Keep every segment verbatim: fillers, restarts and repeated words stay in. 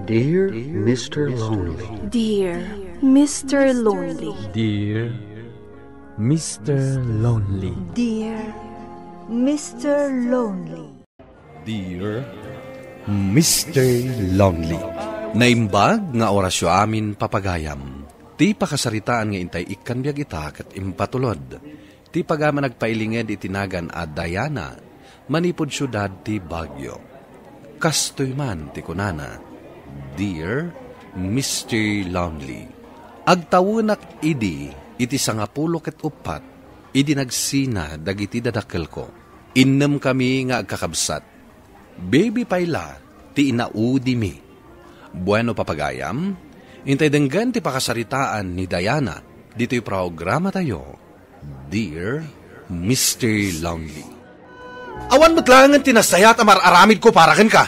Dear Mister Lonely. Dear Mister Lonely. Dear Mister Lonely. Dear Mister Lonely. Dear Mister Lonely. Naimbag nga orasyo amin, papagayam. Ti pakasaritaan nga intay ikkan biag ita ket impatulod ti pagayam a nagpailinged iti nagan a Diana manipud siudad ti Baguio. Kastoy man ti kunana, "Dear Mister Lonely, agtawenak idi iti sangapulo ket uppat idi nagsina dagiti dadakkelko. Innem kami nga agkakabsat. Baby pay la ti inaudimi." Bueno, papagayam, intay denggen ti pakasaritaan ni Diana ditoy programatayo, Dear Mister Lonely. Awan met laengen ti nasayaat a mar-aramidko para kenka.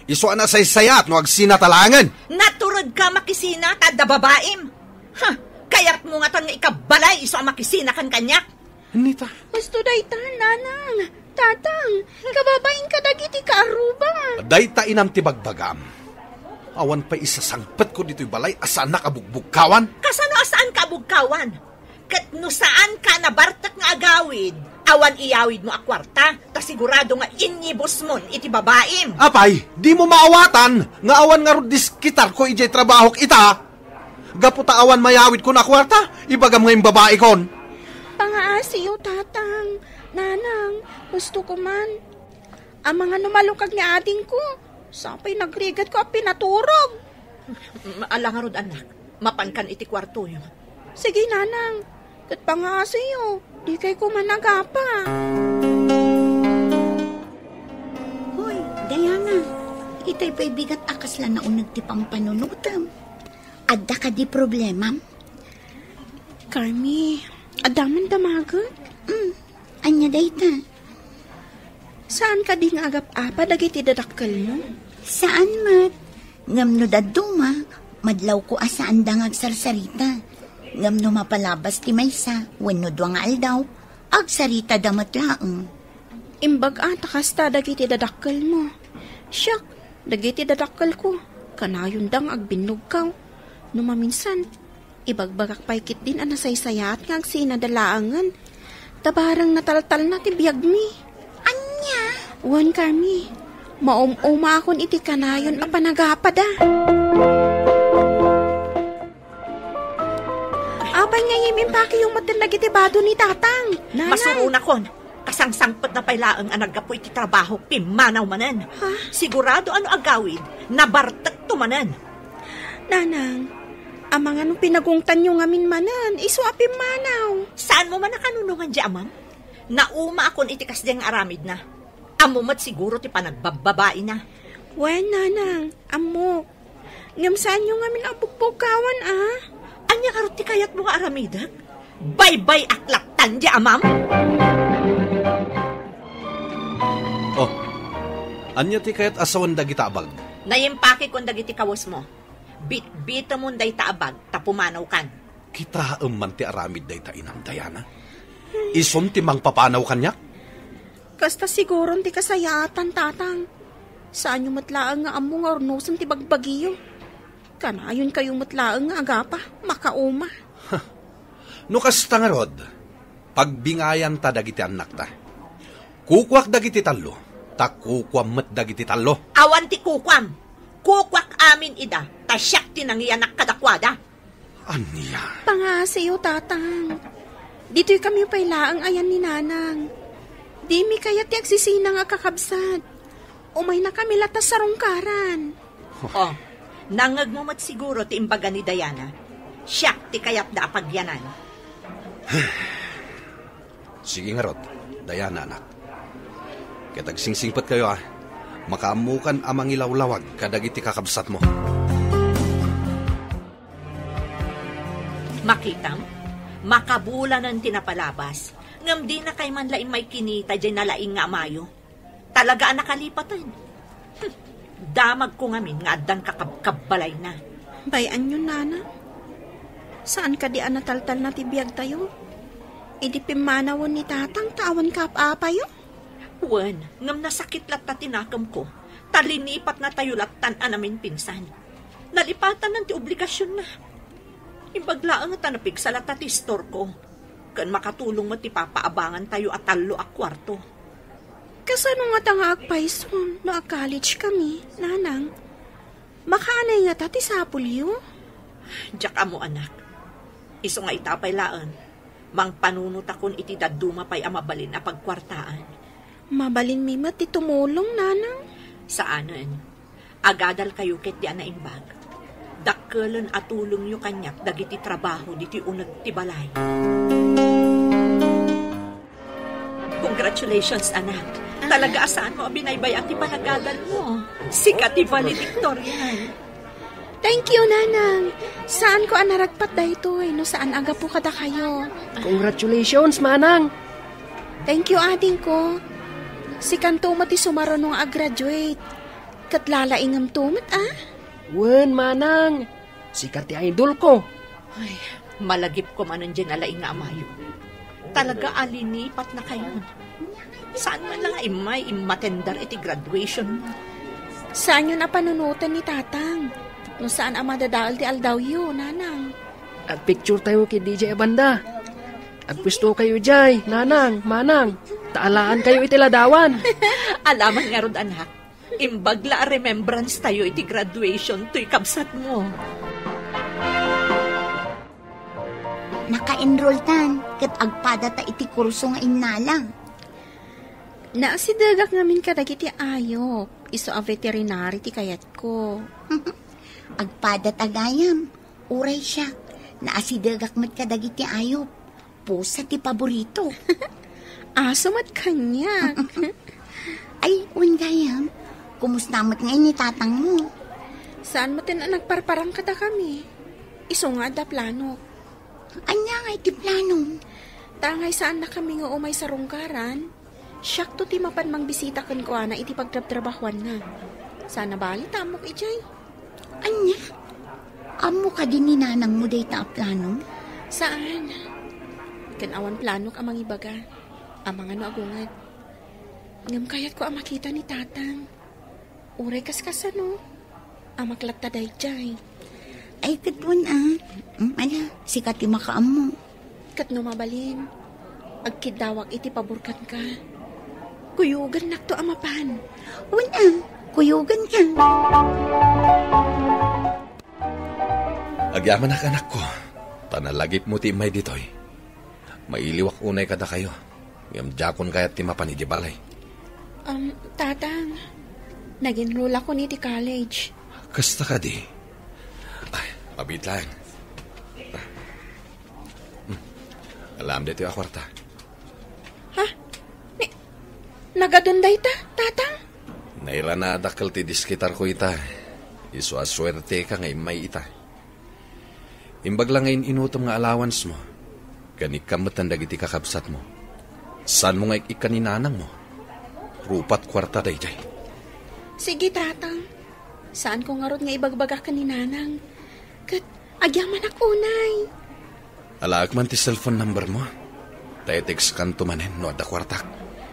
Isu a nasaysayaat no agsinata laengen. Naturedka makisina ta adda babaim. Ha, kayatmo ngatan nga ikabbalay isu a makisina ken kaniak? Nita. Husto dayta, nanang, tatang, kababain kadagiti kaaruba. Dayta inam ti bagbagam. Awan pay isasangpetko ditoy balay a saannak a bugbugkawan. Kasano a saanka a bugkawan? Ket no saanka a nabartek nga agawid, awan iyawidmo a kuarta, ta sigurado nga inyibusmon iti babaim. Apay, dimo maawatan nga awan ngarud diskitarko idiay trabahok ita? Gapu ta awan mayawidkon a kuarta, ibagam nga imbabaikon. Pangaasiyo, tatang, nanang, husto ko man. Amangan no malukag ni adingko, sapay nagrigatko a pinaturog. Mm, ala ngarud, anak. Mapankan iti kuartoyo. Sige, nanang. Ket pangaasiyo, dikay koma nagapa. Hoy, Diana, itay pay bigat a kasla nauneg ti pampanunotem. Adda kadi problemam? Carmi, adda man damaget? Mm, ania dayta? Saan kadi nga agap-apa dagiti dadakkelmo? Saan met. Ngem no dadduma, madlawko a saanda nga agsarsarita. Ngem no mapalabas ti maysa wenno dua nga aldaw, agsaritada met laeng. Imbag a ta kasta dagiti dadakkelmo. Siak, dagiti dadakkelko, kanayonda nga agbinnugkaw. No maminsan, ibagbagak pay ketdin a nasaysayaat nga agsinada laengen. Ta bareng nataltalna ti biagmi. Ania? Wen, Carmi, maum-umaakon iti kanayon a panagapada. Apay nga impakiyo metten dagiti bado ni Tatang, Nanang? Masuronakon. Kasangsangpetna pay laeng a naggapu iti trabaho, pimmanaw manen. Ha? Sigurado a no agawid, nabartekto manen. Nanang, amangan no pinagungtanyo ngamin manen, isu a pimmanaw. Saanmo man a kanunongan diay amam? Naumaakon iti kasdiay nga aramidna. Ammo met siguro ti panagbabbabaina. Wen, Nanang, ammok. Ngem saanyo ngamin a bugbugkawan, a? Ania ngarud ti kayatmo nga aramidek? Baybay-ak lattan diay amam? Oh, ania ti kayat a sawen dagita a bag? Naimpakekon dagiti kawesmo. Bitbitemon dayta a bag ta pumanawkan. Kitaem man ti aramid dayta, Inang Diana. Isun ti mangpapanaw kaniak? Kasta siguron ti kasayaatan, Tatang. Saanyo met laeng nga ammo nga urnosen ti bagbagiyo. Kanayonkayo met laeng nga agapa, makauma. No kasta ngarud, pagbingayanta dagiti annakta. Kukuak dagiti tallo, ta kukuam met dagiti tallo. Awan ti kukuam. Kukuak amin ida, ta siak ti nangiyanak kadakuada. Ania? Pangaasiyo, Tatang. Ditoy kami pay laeng ayan ni Nanang. Dimi kayat ti agsisina nga kakabsat. Umayna kami latta sarungkaran. Oh, nangngegmo met siguro ti imbaga ni Diana. Siak ti kayatda a pagyanan. Sige ngarud, Diana, anak. Ket agsingsingpetkayo, a. Makaammokan a mangilawlawag kadagiti kakabsatmo. Makitam, makabulanen ti napalabas, ngem dinakay man la immay kinita diay nalaing nga amayo. Talaga a nakalipaten. Hm, damagko ngamin nga addan kakabkabbalayna. Bay-anyo, Nana. Saan kadi a nataltalna ti biagtayo? Idi pimmanawen ni Tatang ta awan kaap-apayo? Wen, ngem nasakit latta ti nakemko, ta linipatnatayo lattan a naminpinsan. Nalipatan ti obligasionna. Imbag laeng ta napigsa latta ti istorko, ken makatulong met ti papaabangantayo a tallo a kuarto. Kasano ngata nga agpayson no ag-college kami, nanang? Makaanay ngata ti sapulyo? Diak ammo, anak. Isu nga ita pay laeng, mangpanunotakon iti dadduma pay a mabalin a pagkuartaan. Mabalinmi met ti tumulong, nanang? Saanen. Agadalkayo ketdi a naimbag. Dakkelen a tulongyo kaniak dagiti trabaho ditoy uneg ti balay. Congratulations, anak. Talaga a saanmo a binaybay-an ti panagadalmo. Sika ti valedictorian. Thank you, nanang. Saanko a naragpat daytoy no saan a gapu kadakayo. Congratulations, manang. Thank you, adingko. Sikanto met ti sumaruno nga ag-graduate. Ket lalaingemto met, a? Wen, manang. Sika ti idolko. Ay, malagipko manen diay nalaing nga amayo. Talaga a linipatnakayon. Saan man la nga immay immatender iti graduation mo? Saanyon a panunoten ni tatang. No saan a madadael ti aldawyo, nanang. Agpicturetayo ketdi diay a banda. Agpuestokayo diay, nanang, manang. Ta alaankayo iti ladawan. Alaman ngarud, anak. Imbag la a remembrance tayo iti graduation toy kabsatmo. Naka-enrolltan ket agpadata iti kurso nga innala. Naasidegak ngamin kadagiti ayop, isu a veterinary ti kayatko. Agpadata gayam, uray siak, naasidegak met kadagiti ayop. Pusa ti paborito. Aso met kaniak. Ay, wen gayam. Kumusta met ngay ni tatangmo? Saan met nagparparang kadakami? Isu nga adda planok. Ania nga iti planom? Ta ngay saannakami nga umay sarungkaran, siakto ti mapan mangbisita kenkuana iti pagtrabtrabahuanna. Saan a bali ta ammok idiay. Ania? Ammo kadi ni nanangmo dayta a plano? Saan. Ken awan planok a mangibaga. Amangan no agunged. Ngem kayatko a makita ni tatang. Uray kaskasano. Amak latta daydiay. Ay, ket wen a. Mm, ala, sika ti makaammo. Ket no mabalin, agkiddawak iti pabor kenka. Kuyogennakto a mapan. Wen a, kuyogenka. Agyamanak, anakko, ta nalagipmo ti immay ditoy. Mailiwak unay kadakayo, ngem diakon kayat ti mapan idiay balay. Um, Tatang, nag-enroll ako iti college. Kasta kadi? Ay, mabiit laeng. Hmm. Alaem daytoy a kuarta. Ha? Ni, nagadun dayta, Tatang? Nairana a dakkel ti diskitarko ita. Isu a suerteka nga immay ita. Imbag la nga in-inutem nga allowance mo, ken ikkan metten dagiti kakabsat mo. Saan mo nga ik-ikkan ni nanang mo? Rupat kuarta daydiay. Sige, Tatang. Saan ko ngarud nga ibagbaga ken ni nanang. Ket agyamanak unay. Alaek man ti cellphone number mo. Ta i-text kanto manen no adda kuartak.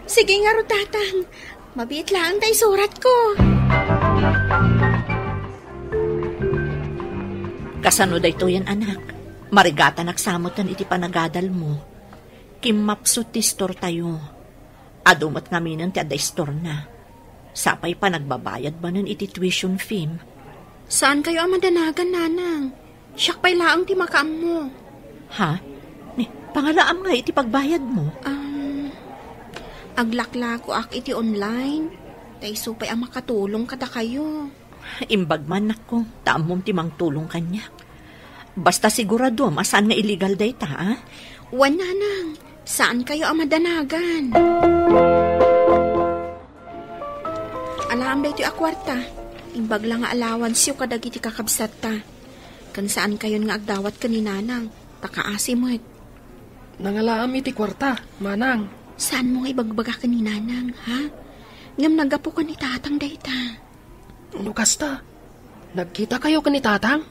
Sige ngarud, Tatang. Mabiit laeng ta isuratko. Kasano daytoyen, anak? Marigatanak sa metten iti panagadal mo. Kimmapsut ti istortayo. Adu met ngaminen ti adda istorna. Sapay panagbabayad manen iti tuition fee. Saan kayo a madanagan, nanang? Siak pay laeng ti makaammo. Ha? Ni, pangalaam nga iti pagbayad mo? Um, aglaklakoak iti online. Ta isu pay a makatulong kadakayo. Imbag man, nakko, ta ammom ti mangtulong kaniak. Basta siguradom a saan nga illegal dayta, a? Wen, nanang, saan kayo a madanagan. Alaam daytoy a kuarta. Imbag la nga allowance yo kadagiti kakabsatta. Ken saan kayon nga agdawat ken ni nanang, ta kaasi met. Nangalaam iti kuarta, manang. Saan mo nga ibagbaga ken ni nanang, ha? Ngem naggapu ken ni tatang dayta. No kasta, nagkita kayo ken ni tatang?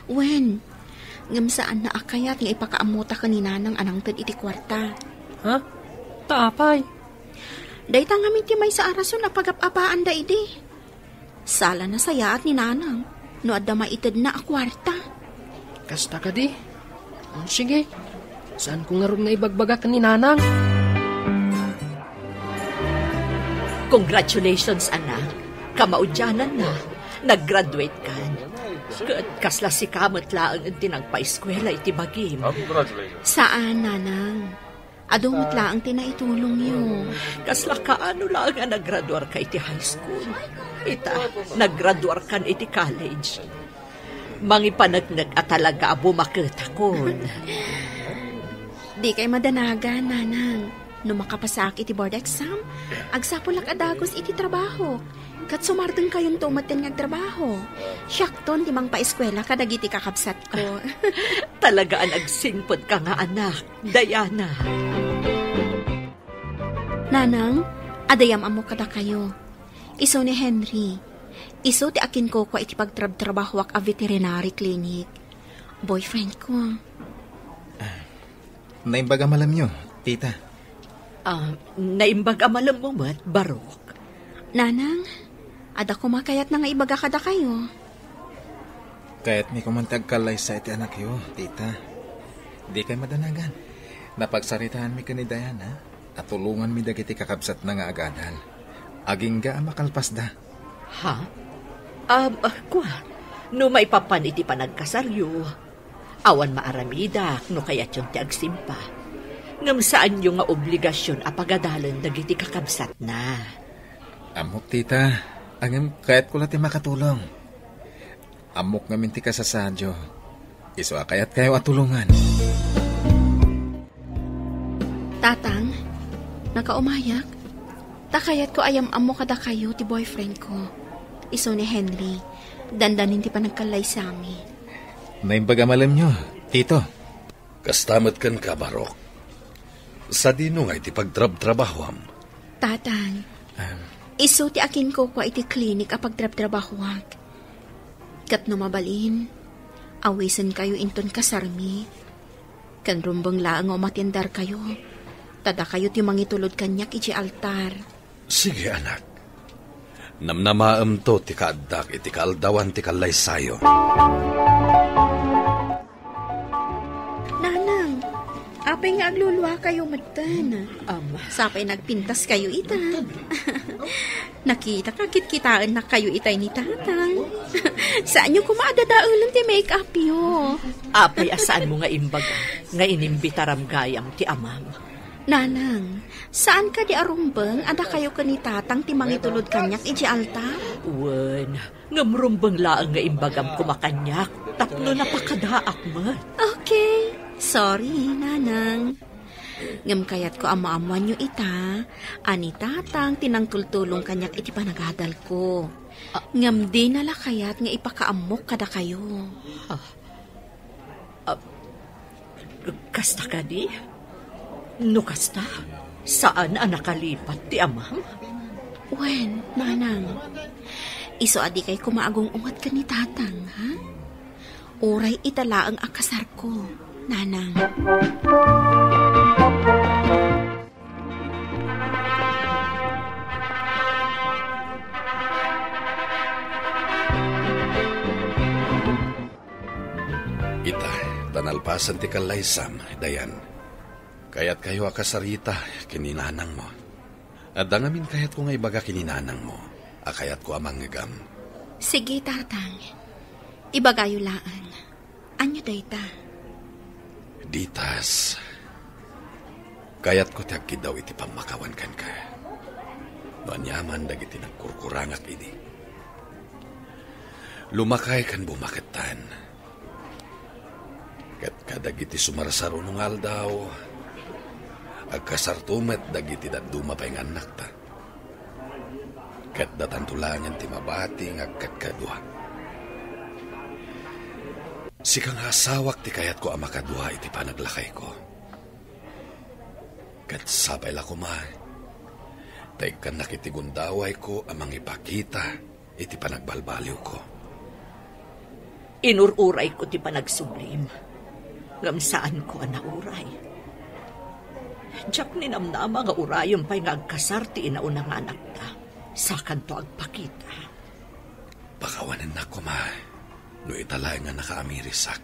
Wen, ngem saan na a kayat nga ipakaammota ken ni nanang a nangted iti kuarta. Ha? Ta apay? Dayta ngamin ti maysa a rason a pagap-apaanda idi. Sala na sayaat ni nanang. no adda maitedna a kuarta. Kasta kadi? Mm, sige. Saanko ngarud nga ibagbaga ken ni Nanang? Congratulations, anak. Kamaudiananna, nag-graduate kan. Ket kasla sika met laeng ti nagpaeskuela iti bagim. Congratulations. Saan, Nanang. Adu met laeng ti naitulongyo. Kasla kaano laeng a naggraduarka iti high school? Ita, naggraduarkan iti college. Mangipaneknek a talaga a bumaketakon. Dikay madanagan, Nanang. No makapasaak iti board exam, agsapulak a dagus iti trabaho. Ket sumardengkayonto metten nga agtrabaho. Siakton ti mangpaeskuela kadagiti kakabsatko. Talaga a nagsingpetka nga anak, Diana. Nanang, adda am-ammok kadakayo. Isu ni Henry. Isu ti akinkukua iti pagtrabtrabahoak a veterinary clinic. Boyfriend ko. Naimbag a malemyo, tita. Ah, naimbag a malemmo met, Barok. Nanang, adda koma kayatna nga ibaga kadakayo. Kayatmi koman ti agkallaysa iti anakyo, tita. Dikay madanagan. Napagsaritaanmi ken ni Diana a tulonganmi dagiti kakabsatna nga agadal. Agingga a makalpasda. Ha? Um, ah, kua, no maipapan iti panagkasaryo, awan maaramidak no kayatyon ti agsimpa. Ngem saanyo nga obligasion a pagadalen dagiti kakabsatna. Ammok, tita. Ngem kayatko la ti makatulong. Ammok ngamin ti kasasaadyo. Isu a kayatkayo a tulongan. Tatang, nakaumayak. Ta kayatko a yam-ammo kadakayo ti boyfriend ko. Isu ni Henry. Dandanin ti panagkallaysami. Naimbag a malemyo, tito. Kasta met kenka, Barok. Sadino nga iti pagtrabtrabahoam? Tatang, ah, isu ti akinkukua iti klinik a pagtrabtrabahoak. Ket no mabalin, awisenkayo inton kasarmi. Ken rumbeng laeng nga umatenderkayo, ta dakayo ti mangitulod kaniak idiay altar. Sige, anak. Namnamaemto ti kaaddak iti kaaldawan ti kallaysayo. Nanang, apay nga agluluakayo metten? Am. Sapay nagpintaskayo ita. Nakita ka, kitkitaennakayo itay ni Tatang. Saanyo koma a dadaelen ti make-upyo. Apay a saanmo nga imbaga nga inimbitaram gayam ti amam? Nanang, saan kadi a rumbeng a dakayo ken ni Tatang ti mangitulod kaniak idiay altar? Wen, ngem rumbeng laeng nga imbagam koma kaniak tapno napakadaak met. Okay. Sorry, Nanang. Ngem kayatko a maammoanyo ita a ni Tatang ti nangtultulong kaniak iti panagadalko. Ah. Ngem dina la kayat nga ipakaammok kadakayo. Ah. Ah, kasta kadi? No kasta, saan a nakalipat ti amam? Wen, Nanang. Isu a dikay koma agung-unget ken ni Tatang, ha? Uray ita laeng a kasarko, Nanang. Ita, ta nalpasen ti kallaysam, Dayan. Kayatkayo a kasarita ken ni nanangmo. Adda ngamin kayatko nga ibaga ken ni nanangmo a kayatko a mangngegam. Sige, Tatang. Ibagayo laeng. Ania dayta? Ditas, kayatko ti agkiddaw iti pammakawan kenka. No aniaman dagiti nagkurkurangak idi, lumakay ken bumakettan. Ket kadagiti sumarsaruno nga aldaw, agkasarto met dagiti dadduma pay nga annakta. Ket datanto laengen ti mabati nga agkadkadua. Sika nga asawak ti kayatko a makadua iti panaglakayko. Ket sapay la koma, ta ikkannak iti gundawayko a mangipakita iti panagbalbaliwko. Inur-urayko ti panagsublim, ngem saanko a nauray. Diak ninamnama nga urayen pay nga agkasar ti inauna nga anakta, sakanto agpakita. Pakawanennak koma. No ita laeng a nakaamirisak.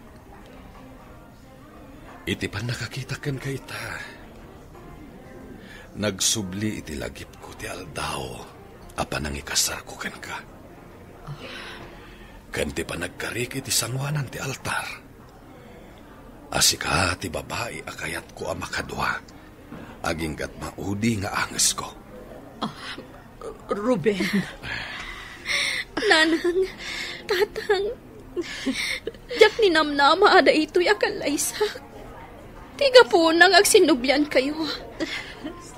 Iti pannakakitak kenka ita, nagsubli iti lagipko ti aldaw a panangikasarko kenka. Ken ti panagkarik iti sangoanan ti altar. A sika ti babai a kayatko a makadua, agingga't maudi nga angesko. Ah, Ruben. Nanang, tatang, diak ninamnama a daytoy a kallaysak. Ti gapuna nga agsinnubliankayo.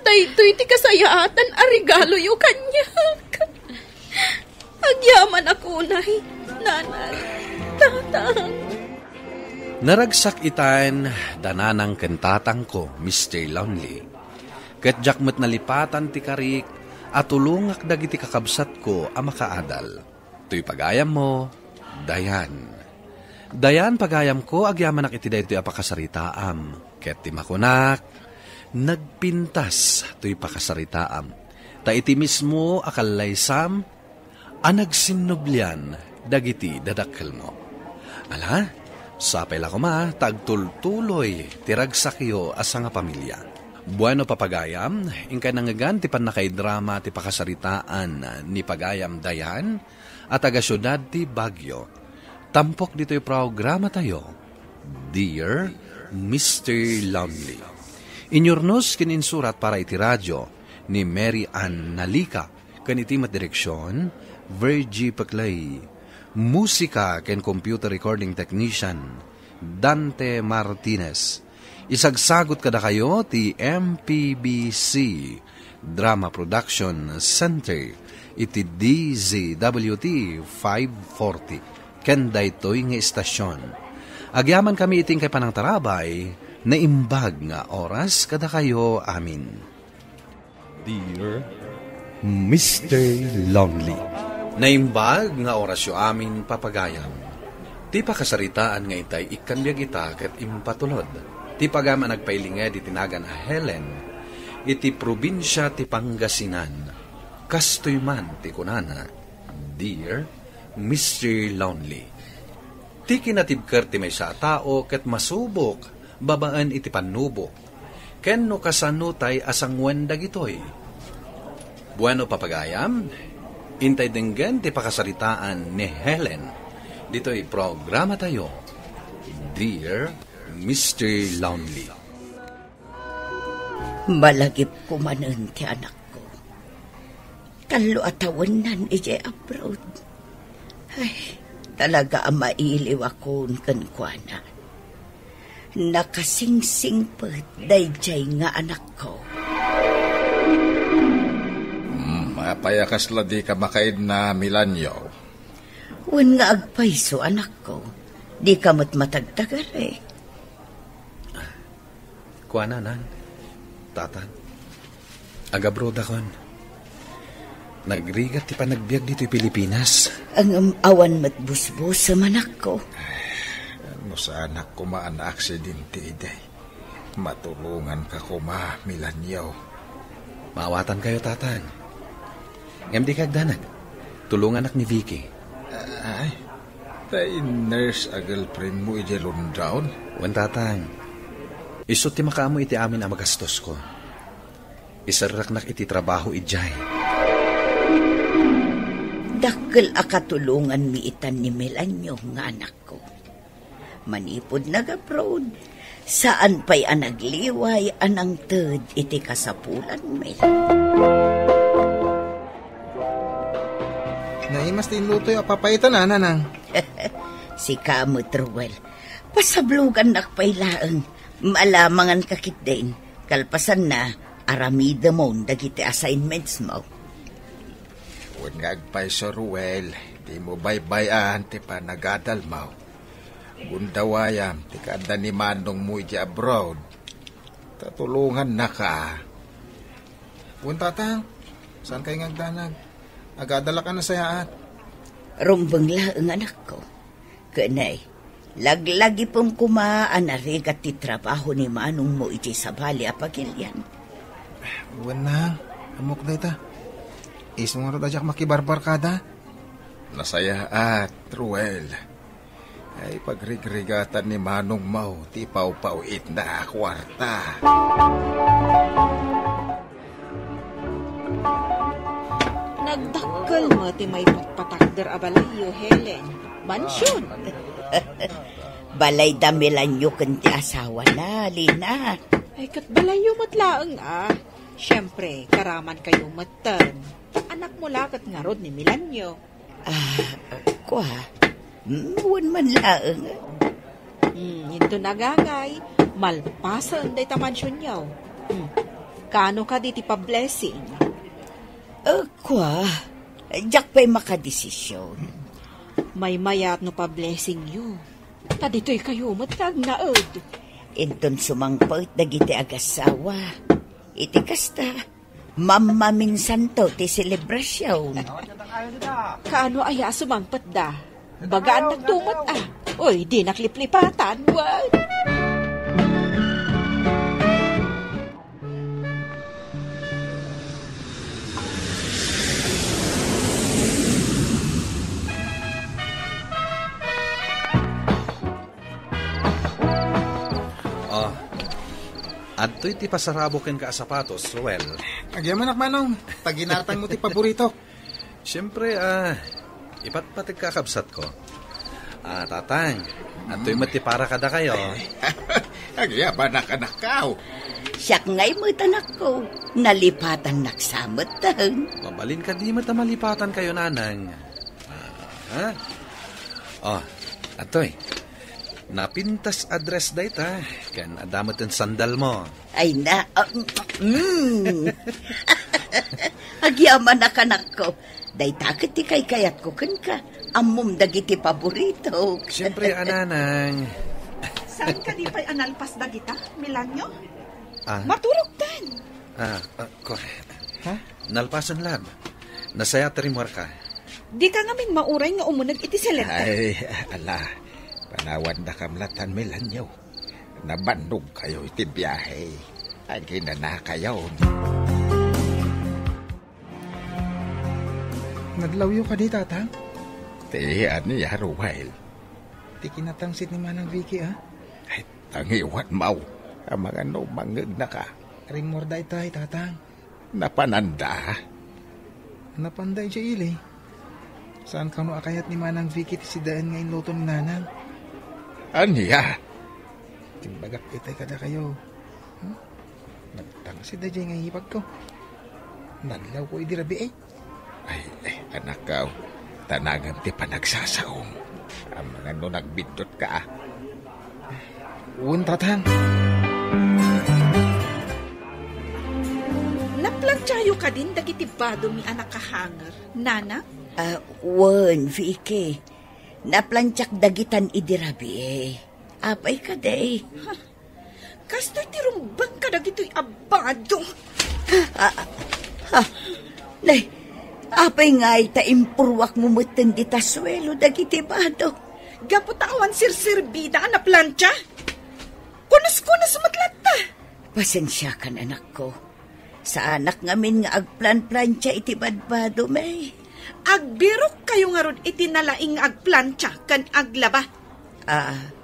Daytoy ti kasayaatan a regaloyo kaniak. Agyamanak unay, nanang, tatang. Naragsak itan da nanang ken tatangko, Mister Lonely. Ket diak met nalipatan ti karik a tulongak dagiti kakabsatko a makaadal. Toy pagayammo, Dayan. Dayan, pagayamko, agyamanak iti daytoy a pakasaritaam. Ket ti makunak, nagpintas toy pakasaritaam. Ta iti mismo a kallaysam, a nagsinnublian dagiti dadakkelmo. Ala, sapay la koma ta agtultuloy ti ragsakyo a sangapamilia. Bueno, papagayam, inkay nangngegan ti pannakaidrama ti pakasaritaan ni pagayam Dayan a taga-siudad ti Baguio. Tampok ditoy programatayo, Dear Mister Lonely. Inyurnos ken insurat para iti radio ni Mary Ann Nalica. Ken iti met direksion, Virgie Peclay. Musika ken computer recording technician, Dante Martinez. Isagsagot kadakayo ti M P B C Drama Production Center iti D Z W T five forty. Ken daytoy nga istasion. Agyamankami iti inkay panangtarabay, naimbag nga oras kadakayo amin. Dear Mister Lonely. Naimbag nga orasyo amin, papagayam. Ti pakasaritaan nga itay ikkan biag ita ket impatulod. Ti pagayam a nagpailinged iti nagan a Helen, iti probinsia ti Pangasinan. Kastoy man ti kunana, Dear Mister Lonely. Ti kinatibker ti maysa a tao ket masubok babaen iti pannubok. Ken no kasano tay a sanguen dagitoy? Bueno, papagayam, intay denggen ti pakasaritaan ni Helen ditoy programatayo, Dear Mister Lonely. Malagipko manen ti anakko. Tallo a tawennan idiay abroad. Ay, talaga a mailiwakon kenkuana. Nakasingsingpet daydiay nga anakko. Hmm, apay a kasla dika makaidna, Milanyo? Wen nga agpayso, anakko. Dika met matagtagar, eh. Kuana, Nang, Tatang. Agabrodakon. Nagrigat ti panagbiag ditoy Pilipinas. Ngem awan met busbusem, anakko. No saanak koma a naaksidente idi, matulonganka koma, Milanyo. Maawatankayo, Tatang. Ngem dika agdanag. Tulonganak ni Vicky. Ay, tay nurse a girlfriendmo idiay London? Wen, Tatang. Isu ti makaammo iti amin a magastosko. Iserreknak iti trabaho idiay. Dakkel a katulonganmi itan ni Milanyo nga anakko. Manipud nag-abroad, saan pay a nagliway a nangted iti kasapulanmi. Naimas ti inlutoyo a papaitan, a, Nanang. Sika met, Ruel. Pasablogannak pay laeng. Maalamanganka ketdin. Kalpasanna, aramidemon dagiti assignmentsmo. Wen nga agpayso, Ruel, dimo baybay-an ti panagadalmo. Gundawayam ti kaadda ni manongmo idiay abroad. Ta tulongannaka. Wen, Tatang, saankay nga agdanag? Agadalak a nasayaat. Rumbeng laeng, anakko. Ken, laglagipem koma a narigat ti trabaho ni manongmo idiay sabali a pagilian. Wen, Nang, ammok dayta. Isu ngarud a diak makibarbarkada. Nasayaat, Ruel. Ay, pagrigrigatan ni Manong Mau ti pawpawitna a kuarta. Nagdakkel met ti maipatpatakder a balayyo, Helen. Mansion. Balay da Milanyo ken ti asawana, Lina. Ay, ket balayyo met laeng, a. Siempre, karaman kayo metten. Anakmo la ket ngarud ni Milanyo. Ah, kua, mm, wen man laeng. Hmm, inton agagay, malpasen dayta mansionyo. Hmm. Kaano kadi ti pa-blessing? Ah, kua, diak pay makadesisyon. Maymayat no pa-blessingyo. Ta ditoy kayo met nga agnaed. Inton sumangpet dagiti agassawa, iti kasta, mammaminsanto ti selebrasion. Kaano aya a sumangpetda? Bagaannak tumet, a. Uy, dinak liplipatan, wen. Oh, adtoy ti pasarabok kenka a sapatos, Ruel. Agyamanak, Manong. Ta ginatangmo ti paborito. Siempre, ah, ipatpategka a kabsatko. Ah, Tatang, adtoy met ti para kadakayo. Agyamanak, anakko. Siak ngay met, anakko. Nalipatannak sa metten. Mabalin kadi met a malipatankayo, Nanang. Ah, ha? Oh, adtoy. Napintas a dress dayta, ken adda met ti sandalmo. Ay na, ah, mm. Agyamanak, anakko. Dayta ket ti kaykayatko kenka. Ammom dagiti paborito. Siempre, a, Nanang. Saan kadi pay a nalpas dagita, Milanyo? Ah? Maturogtan. Ah, ah, kua. Ha? Nalpasen, love. Nasayaat ti rimmuarka. Dika ngamin mauray nga umuneg iti seletta. Ay, ala. Panawandakam latan, Milanyo. Nabannogkayo iti biahe. Aginanakayon. Nadlawyo kadi, Tatang? Ti ania, Ruel? Ti kinatangsit ni Manang Vicky, a? Ay, tangiwan, Mau. Amangan no mangngegnaka. Rimmuar dayta, Tatang. Napananda? Napanda idiay ili. Saan kano a kayat ni Manang Vicky ti sidaen nga inluto ni Nanang? Ania? Imbagak itay kadakayo. Hmm? Nagtangsit daydiay nga ipagko. Nadlawko idi rabii. Ay, eh, anakko, tanagam ti panagsasaom. Amangan no nagbiddutka, a. Wen, Tatang. Naplantiayo kadin dagiti badom a nakahanger, Nanang? Ah, wen, Vicky. Naplantiak dagitan idi rabii. Apay kadi? Ha? Kastoy ti rumbeng kadagitoy a bado. Ah, ah, ah. Nay, apay ngay ta impurruakmo metten dita suelo dagiti bado? Gapu ta awan serserbida a naplantia. Kunos-kunos met latta. Pasensiakan, anakko. Saanak ngamin nga agplanplantia iti badbadom, eh. Agbirokkayo ngarud iti nalaing nga agplantia ken aglaba. Ah,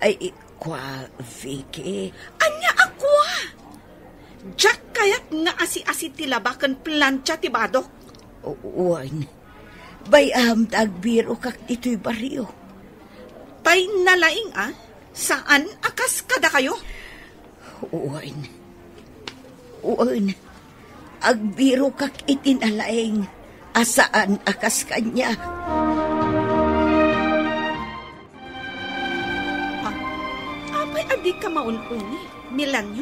ay, i-, kua, Vicky. Ania a kua? Diak kayat nga asi-asi ti laba ken plantia ti badok. O-, wen. Bay-am ta agbirokak ditoy barrio. Tay nalaing, a? Saan a kas kadakayo? Wen. Wen. Agbirokak iti nalaing a saan a kas kaniak. Ah, apay a dika maun-uni, Milanyo?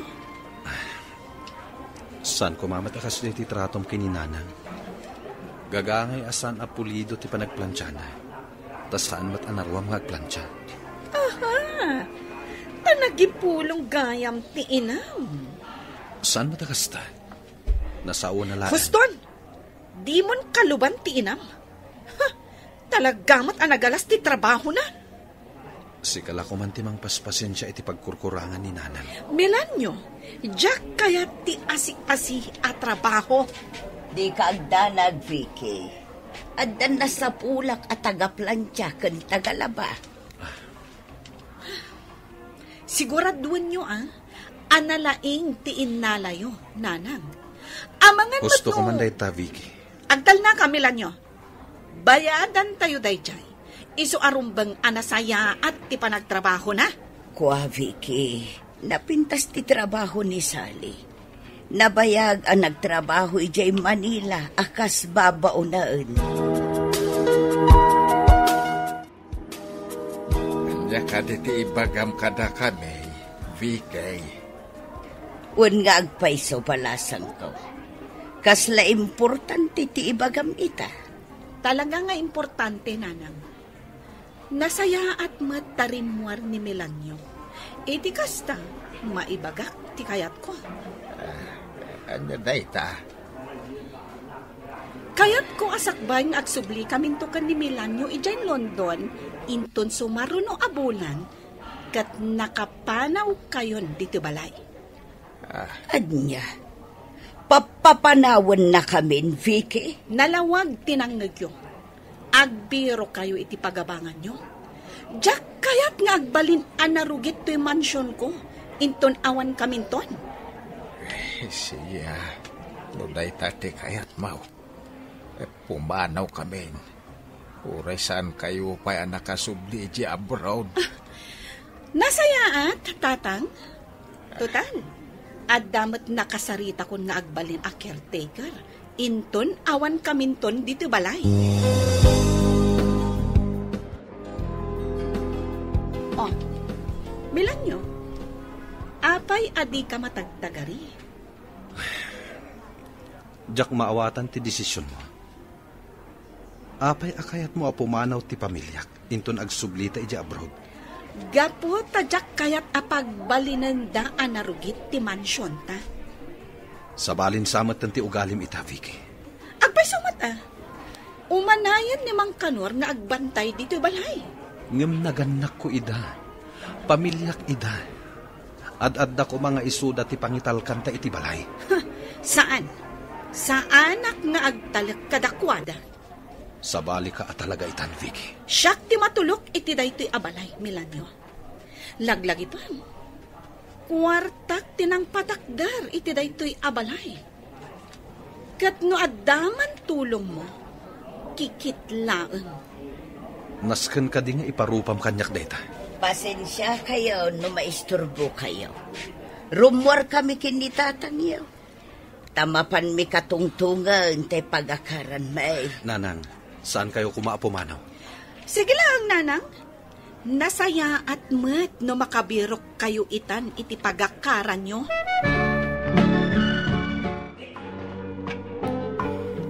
Saan koma met a kasdiay ti tratom ken ni Nanang. Gagangay a saan a pulido ti panagplantiana, ta saan met a naruam nga agplantia. Aha! Ta nagipulong gayam ti inam. Saan met a kasta? Nasaona laeng. Huston! Dimon kaluban ti inam? Ha! Talaga met a nagalas ti trabahona. Sika la koman ti mangpaspasensia iti pagkurkurangan ni Nanang. Milanyo, diak kayat ti asi-asi a trabaho. Dika agdanag, Vicky. Addan nasapulak a tagaplantia ken tagalaba. Siguraduenyo, a, a nalaing ti innalayo, nanang. Amangan met Husto no ka man dayta, Vicky. Agtalnaka, Milanyo. Bayadantayo daydiay. Isu a rumbeng a nasayaat ti panagtrabahona. Kua, Vicky, napintas ti trabaho ni Sally. Nabayag a nagtrabaho idiay Manila a kas babaonen. Ania kadi ti ibagam kadakami, Vicky? Wen nga agpayso, balasangko. Kasla importante ti ibagam ita. Talaga nga importante, nanang. Nasayaat met ta rimmuar ni Milanyo. Iti kasta, maibagak ti kayatko. Ah, ania dayta? Kayatko a sakbay nga agsublikaminto ken ni Milanyo idiay London, inton sumaruno a bulan, ket nakapanawkayon ditoy balay. Ah. Ania? Pappapanawennakamin, Vicky? Nalawag ti nangngegyo. Agbirokayo iti pagabanganyo. Diak kayat nga agbalin a narugit toy mansionko, inton awankaminton. Eh, sige, ah. No dayta ti kayatmo, eh, pumanawkamin. Uray saankayo pay a nakasubli idiay abroad. Ah, nasayaat, Tatang. Total, adda met nakasaritakon nga agbalin a caretaker. Inton awankaminton ditoy balay. Oh, Milanyo, apay a dika matagtagari? Diak maawatan ti desisionmo. Apay a kayatmo a pumanaw ti pamiliak inton agsublita idiay abroad? Gapu ta diak kayat a pagbalinenda a narugit ti mansionta. Sabalin sa metten ti ugalim ita, Vicky. Agpayso met, a. Umanayen ni Mang Kanor nga agbantay ditoy balay. Ngem nagannakko ida. Pamiliak ida. Ad-adda koma nga isuda ti pangitalkanta iti balay. Saan. Saanak nga agtalek kadakuada. Sabalika a talaga itan, Vicky. Siak ti matulok iti daytoy a balay, Milanyo. Laglagipem, kuartak ti nangpatakder iti daytoy a balay. Ket no adda man tulongmo, kikit laeng. Nasken kadi nga iparupam kaniak dayta? Pasensiakayo no maisturbokayo. Rummuarkami ken ni tatangyo. Ta mapanmi katungtongen ti pagakaranmi. Nanang, saankayo koma a pumanaw? Sige laeng, Nanang. Nasayaat met no makabirokkayo itan iti pagakaranyo.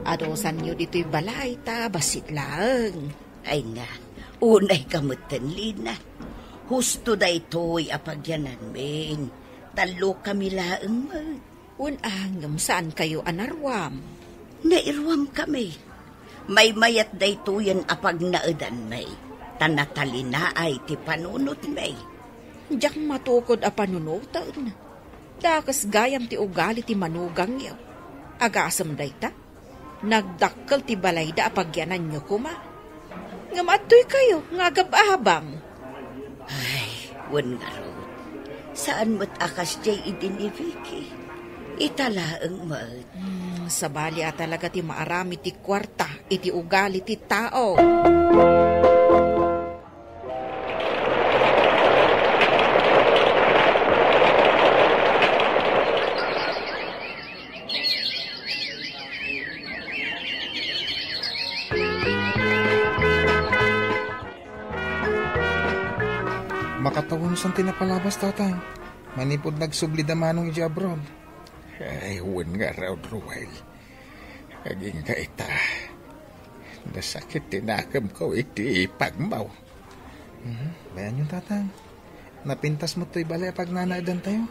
Adusanyo ditoy balay ta bassit laeng. Ay nga, unayka metten, Lina. Husto daytoy a pagyananmin. Tallokami laeng met. Wen, ngem saankayo a naruam? Nairuamkami. Maymayat daytoyen a pagnaedanmi, ta natalinaay ti panunotmi. Diak matukod a panunoten. Dakes gayam ti ugali ti manugangyo. Agasem dayta? Nagdakkel ti balayda a pagyananyo koma. Ngem adtoykayo nga agab-abang. Ay, wen ngarud. Saan met a kasdiay idi ni Vicky. Ita laeng met. Hmm, sabali a talaga ti maaramid ti kuarta iti ugali ti tao. Makatawensan ti napalabas, Tatang. Manipud nagsubli da Manong idiay abroad. Ay, wen ngarud, Ruel. Agingga ita. Nasakit ti nakemko iti ipagmo. Mhm. Bayanyo, Tatang. Napintas met toy balay a pagnanaedantayo?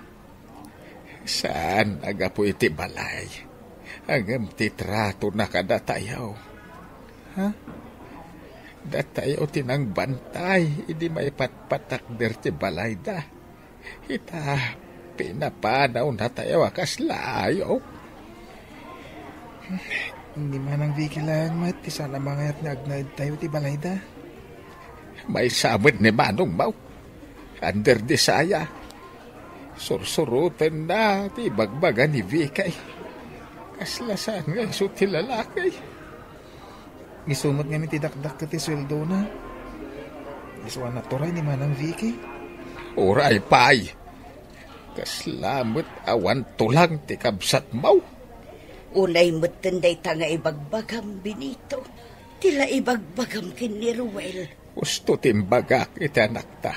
Saan a gapu iti balay. Ngem ti tratona kadatayo. Ha? Datayo ti nangbantay idi maipatpatakder ti balayda. Ita, pinapanawnatayo a kasla ayo. Ni Manang Vicky laeng met ti saan a mangayat nga agnaedtayo ti balayda. Maysa met ni manongmo. Under the saya, Sursurotenna ti ibagbaga ni Vicky. Kasla saan nga isu ti lalaki. Isu met ngamin ti dakdakkel ti sueldona. Isu a naturay ni Manang Vicky. Uray pay. Kasla met awan tulang ti kabsatmo. Unay metten dayta nga ibagbagam, Benito. Ti la ibagbagam ken ni Ruel. Husto ti imbagak iti anakta.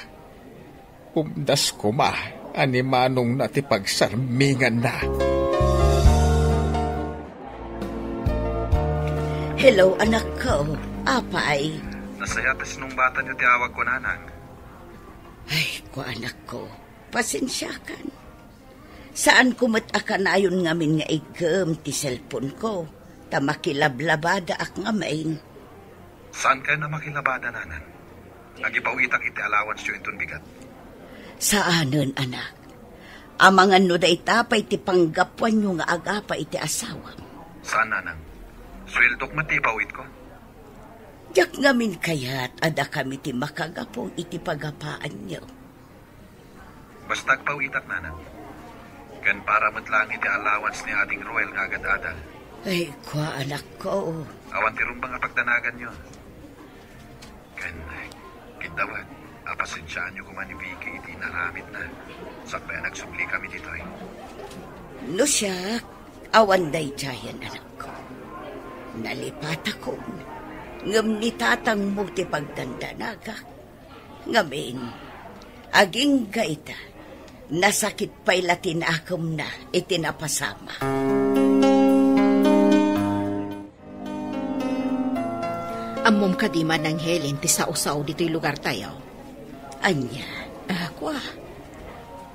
Umdas koma a ni manongna ti pagsarminganna. Hello, anakko. Apay? Nasaya ta sinungbatanyo ti awagko, Nanang. Ay, kua, anakko. Pasensiakan. Saanko met a kanayon ngamin nga igem ti cellphone-ko, ta makilablabadaak ngamin. Saan kayo na makilabada, Nanang? Agipawitak iti allowance-yo inton bigat. Saanen, anak. Amangan no dayta pay ti panggapuanyo nga agapa iti asawam. Saan, Nanang? Sueldok met ti ipawitko. Diak ngamin kayat a dakami ti makagapu iti pagapaanyo. Basta agpawitak, Nanang. Ken para met laeng iti allowance ni Ading Ruel nga agad-adal. Ay, kua, anakko. Awan ti rumbeng a pagdanaganyo. Ken, kidawat, a pasensiaanyo koma ni Vicky iti inaramidna. Sakbay a nagsubli kami ditoy. No siak, awan daydiayen, anakko. Nalipatakon, ngem ni tatangmo ti pagdandanagak. Ngamin, agingga ita, nasakit pay la ti nakemna iti napasama. Ammom kadi, Manang Helen, ti sao-sao ditoy lugartayo? Ania? Ah, kua.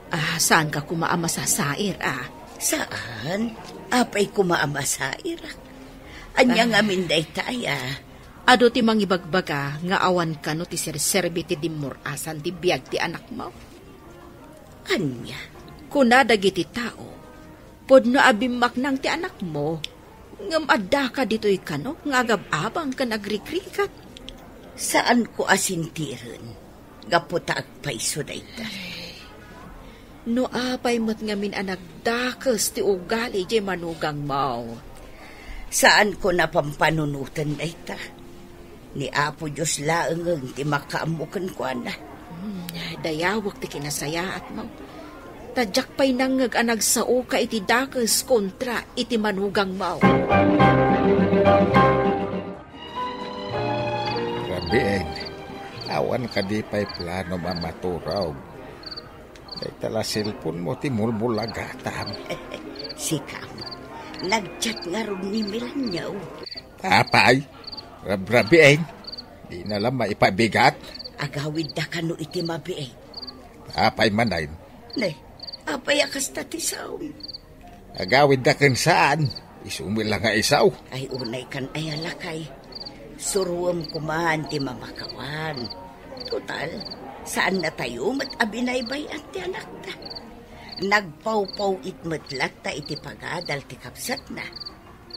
Ah, saanka koma a masasair, ah? Saan? Apay koma a masairak? Ania ngamin dayta, aya? Adu ti mangibagbaga nga awan kano ti serserbi ti dimmur-asan ti biag ti anakmo. Ania? Kuna dagiti tao, pudno a bimmaknang ti anakmo, ngem addaka ditoy kano nga agab-abang ken agrikrigat. Saanko a sentiren gapu ta agpayso dayta. No apay met ngamin a nagdakes ti ugali diay manugangmo? Saanko a pampanunoten dayta. Ni Apo Dios laengen ti makaammo kenkuana. Hmm, dayawek ti kinasayaatmo. Ta diak pay nangngeg a nagsaoka iti dakes kontra iti manugangmo. Rabiin, awan kadi pay planom a maturog? Dayta la cellphone-mo ti mulmulagatam. Sika, nag-chat ngarud ni Milanyo. Apay, rabrabiin, dina la maipabigat. Agawidda kano iti mabiit. Apay manen? Ne, apay a kasta ti saom? Agawidda ken saan, isu met la nga isu. Ay, unay kan aya lakay. Suruem koman ti mamakawan. Total, saannatayo met a binaybay-an ti anakta. Nagpawpaw-it met latta iti pagadal ti kabsatna.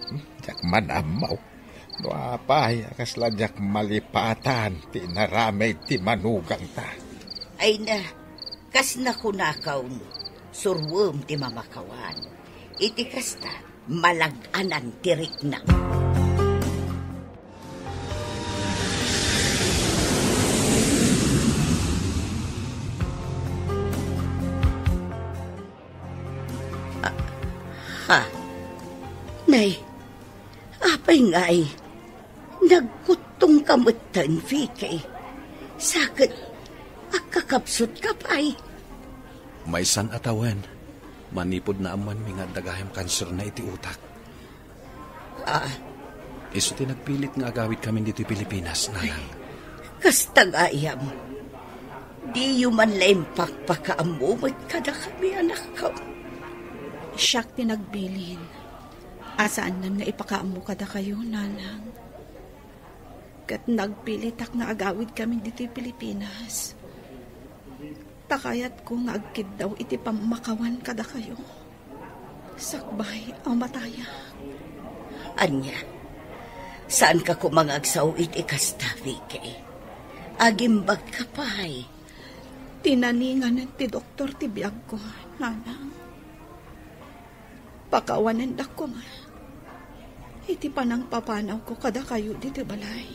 Hmm, diak man ammo. No apay a kasla diak malipatan ti inaramid ti manugangta. Ay na, kas nakunakon, suruem ti mamakawan. Iti kasta, malag-anan ti riknam. Ah, ha? Nay, apay ngay? Nagkuttongka metten, Vicky. Sa ket, agkakabsotka pay. Maysan a tawen, manipud naammoanmi nga adda gayam kanserna iti utak. Ah. Isu ti nagpilit nga agawidkamin ditoy Pilipinas, Nanang. Kasta gayam. Diyo man la impakpakaammo met kadakami, anakko. Siak ti nagbilin a saannan nga ipakaammo kadakayo, Nanang. Ket nagpilitak nga agawidkamin ditoy Pilipinas. Ta kayatko nga agkiddaw iti pammakawan kadakayo. Sakbay a matayak. Ania? Saanka koma nga agsao iti kasta, Vicky? Agimbagka pay. Tinaningan ti doktor ti biagko, nanang. Pakawanendak koma iti panangpapanawko kadakayo ditoy balay.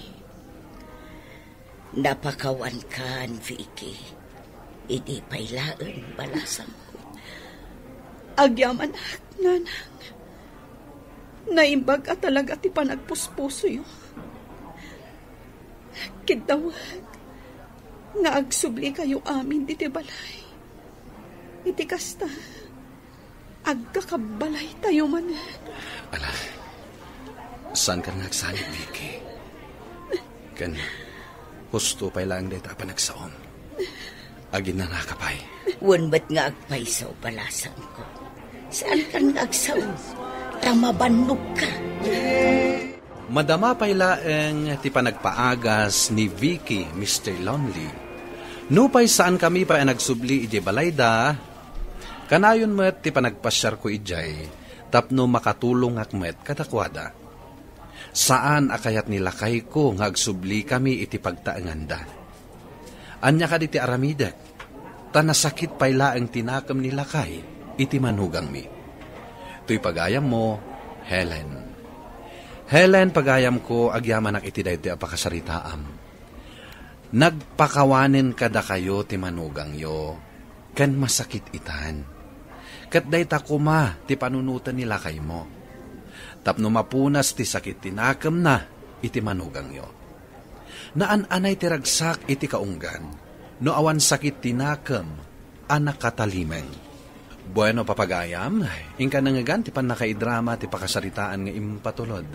Napakawankan, Vicky. Idi pay laeng balasangko. Agyamanak, nanang. Naimbag a talaga ti panagpuspusoyo. Kiddawek nga agsublikayo amin ditoy balay. Iti kasta, agkakabbalaytayo manen. Ala, saankan nga agsanit, Vicky. Ken, husto pay laeng dayta a panagsaom. Aginanaka pay. Wen met nga agpayso, balasangko. Saankan nga agsao, ta mabannogka. Madama pay laeng ti panagpaagas ni Vicky, Mister Lonely. Nupay saankami pay a nagsubli idiay balayda, kanayon met ti panagpasiarko idiay tapno makatulongak met kadakuada. Saan a kayat ni lakayko nga agsublikami iti pagtaenganda. Ania kadi ti aramidek? Ta nasakit pay laeng ti nakem ni lakay iti manugangmi. Toy pagayammo, Helen. Helen, pagayamko, agyamanak iti daytoy a pakasaritaam. Nagpakawanen kadakayo ti manugangyo, ken masakit itan. Ket dayta koma ti panunoten ni lakaymo. Tapno mapunas ti sakit ti nakemna iti manugangyo. Naan-anay ti ragsak iti kaunggan, no awan sakit ti nakem a nakatalimeng. Bueno, papagayam, inka nangngegan ti pannakaidrama ti pakasaritaan nga impatulod.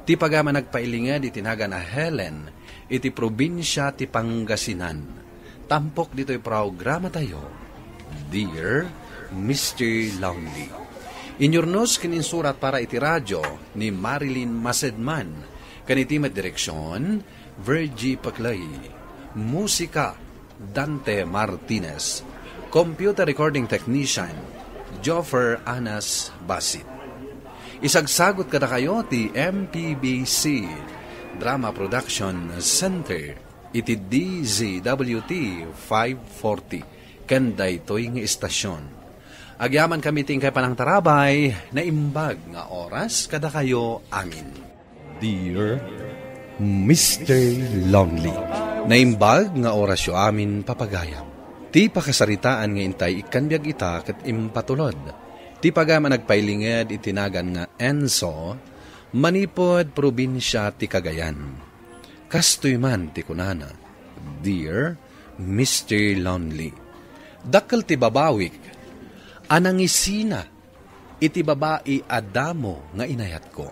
Ti pagayam a nagpailinged iti nagan a Helen, iti probinsia ti Pangasinan. Tampok ditoy programatayo, Dear Mister Lonely. Inyurnos ken insurat para iti radio ni Marilyn Masedman, ken iti met direksyon, Virgie Paclay. Musika, Dante Martinez. Computer recording technician, Joffer Anas Basit. Isagsagot kadakayo ti M P B C Drama Production Center iti D Z W T five forty ken daytoy nga istasyon. Agyamankami ti inkay panangtarabay, naimbag nga oras kadakayo amin. Dear Mister Lonely. Naimbag nga orasyo amin, papagayam. Ti pakasaritaan nga intay ikkan biag ita ket impatulod. Ti pagayam a nagpailinged iti nagan nga Enzo, manipud probinsia ti Cagayan. Kastoy man ti kunana, Dear Mister Lonely, dakkel ti babawik a nangisina iti babai a damo nga inayatko.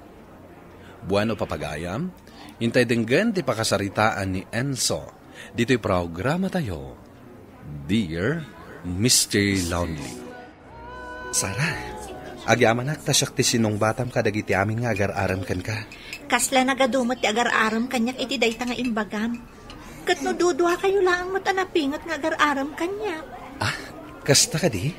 Bueno, papagayam, intay denggen ti pakasaritaan ni Enzo ditoy programatayo, Dear Mister Lonely. Sara, agyamanak ta siak ti sinungbatam kadagiti amin nga agar-arem kenka. Kasla nagadu met ti agar-arem kaniak iti dayta nga imbagam. Ket no duduakayo laeng met a napinget nga agar-arem kaniak. Ah, kasta kadi?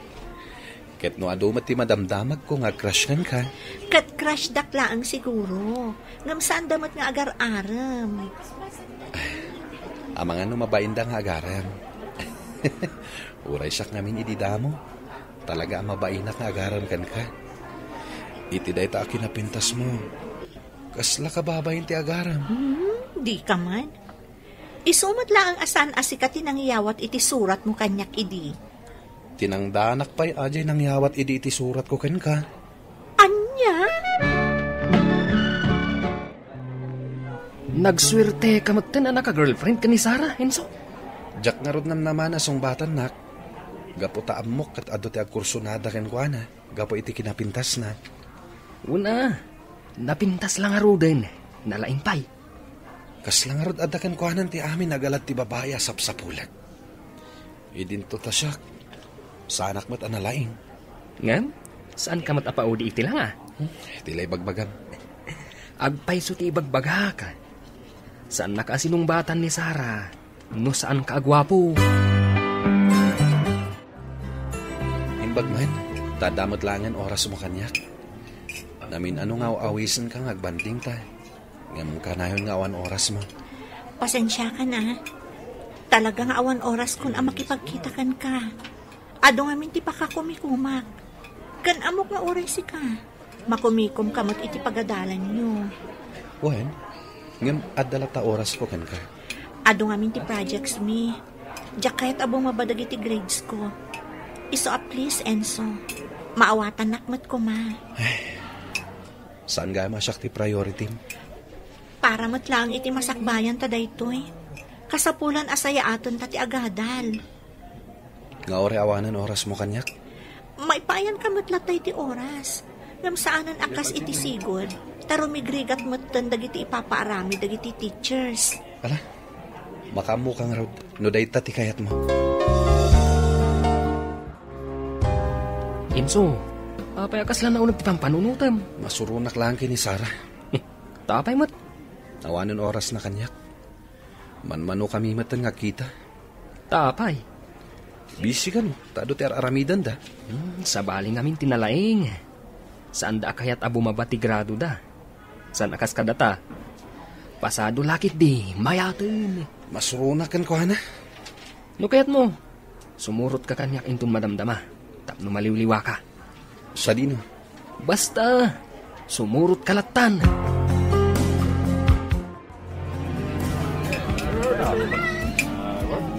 Ket no adu met ti madamdamagko nga crush kenka. Ket crushdak laeng siguro. Ngem saanda met nga agar-arem. Amangan no mabainda nga agarem. Uray siak ngamin idi damo. Talaga a mabainak nga agarem kenka. Iti dayta a kinapintasmo, kasla kababain ti agarem. Hmm, di ka man. Isu met laeng a saan a sika ti nangyawat iti suratmo kaniak idi. Tinangdanak pay a diay nangyawat idi iti suratko kenka. Ania? Nagsuerteka metten a naka-girlfriend ken ni Sara, Enzo. Diak ngarud namnama a sungbatannak. Gapu ta ammok ket adu ti agkursonada kenkuana gapu iti kinapintasna. Una, napintas la ngaruden, nalaing pay. Kasla ngarud adda kenkuanan ti amin a galad ti babai a sapsapulek. Idinto ta siak, saanak met a nalaing. Ngem, saanka met a paudi iti langa? Hmm, iti la ibagbagam. Agpayso ti ibagbagak. Saannak a sinungbatan ni Sara no saanka a guapo. Imbag man, ta adda met laengen orasmo kaniak. Namin-ano nga aw-awisenka nga agbandingta. Ngem kanayon nga awan orasmo. Pasensiakan, a. Talaga nga awan oraskon a makipagkita kenka. Adu ngamin ti pakakumikumak. Ken ammok nga uray sika, makumikomka met iti pagadalanyo. Wen, ngem adda latta orasko kenka. Adu ngamin ti projects mi. Diak kayat a bumaba dagiti grades ko. Isu a please, Enzo. Maawatannak met koma. Saan gayam a siak ti priority? Para met laeng iti masakbayan ta daytoy. Kasapulan a sayaaten ta ti agadal. Nga uray awanen orasmo kaniak? Maipayan ka met latta iti oras. Ngem saanen a kas iti sigud, ta rumigrigat metten dagiti ipapaaramid dagiti teachers. Ala, makaammo ka ngarud no dayta ti kayatmo. Enzo, apay a kasla nauneg ti pampanunotem? Masuronak laeng ken ni Sara. Ta apay met? Awanen orasna kaniak. Manmanokami metten nga agkita. Ta apay? Busy kano, ta adu ti ar-aramidenda. Hmm, sabali ngamin ti nalaing. Saanda a kayat a bumaba ti gradoda. Saan a kas kadata, pasado la ketdi mayaten. Masuronak kenkuana. No kayatmo, sumurotka kaniak inton madamdama, tapno maliwliwaka. Sadino? Basta, sumurotka lattan.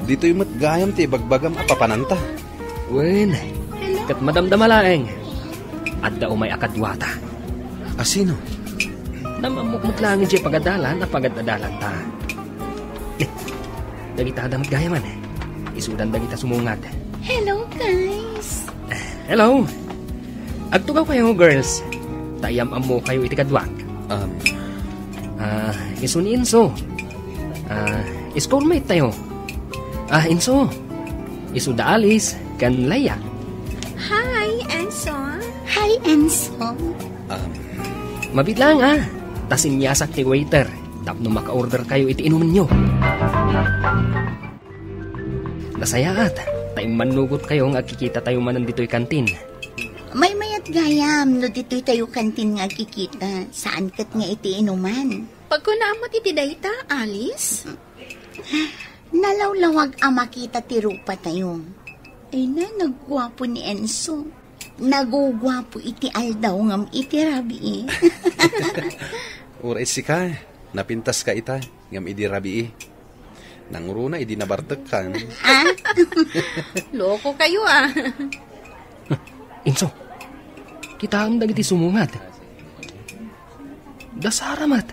Ditoy met gayam ti ibagbagam a papananta. Wen, ket madamdama laeng. Adda umay a kaduata. A sino? Nam-ammok met laeng idiay pagadalan a pagad-adalanta. Dagita adda met gayaman. Isudan dagita sumungad. Hello, guys. Hello. Agtugaw kayo, girls. Ta iyam-ammo kayo iti kaduak. Um. Ah, isu ni Enzo. Ah, schoolmate tayo. Ah, Enzo. Isu da Alice ken Leia. Hi, Enzo. Hi, Enzo. Um. Mabit lang, ah. Ta sinyasak ti waiter tapno maka-order kayo iti inumenyo. Nasayaat, ta immannugot kayo nga agkikita tayo manen ditoy kantin. Maymayat gayam no ditoy tayo kantin nga agkikita, saan ket nga iti inuman. Pagkunaam met iti dayta, Alice? Nalawlawag a makita ti rupa tayo. Ay na, nagguapo ni Enzo. Naguguapo iti aldaw ngem iti rabii. Uray sika, napintas ka ita, ngem idi rabii. Nangruna idi nabartekkan. Ah? Loko kayo, ah. Enzo, kitaem dagiti sumungad. Da Sara met.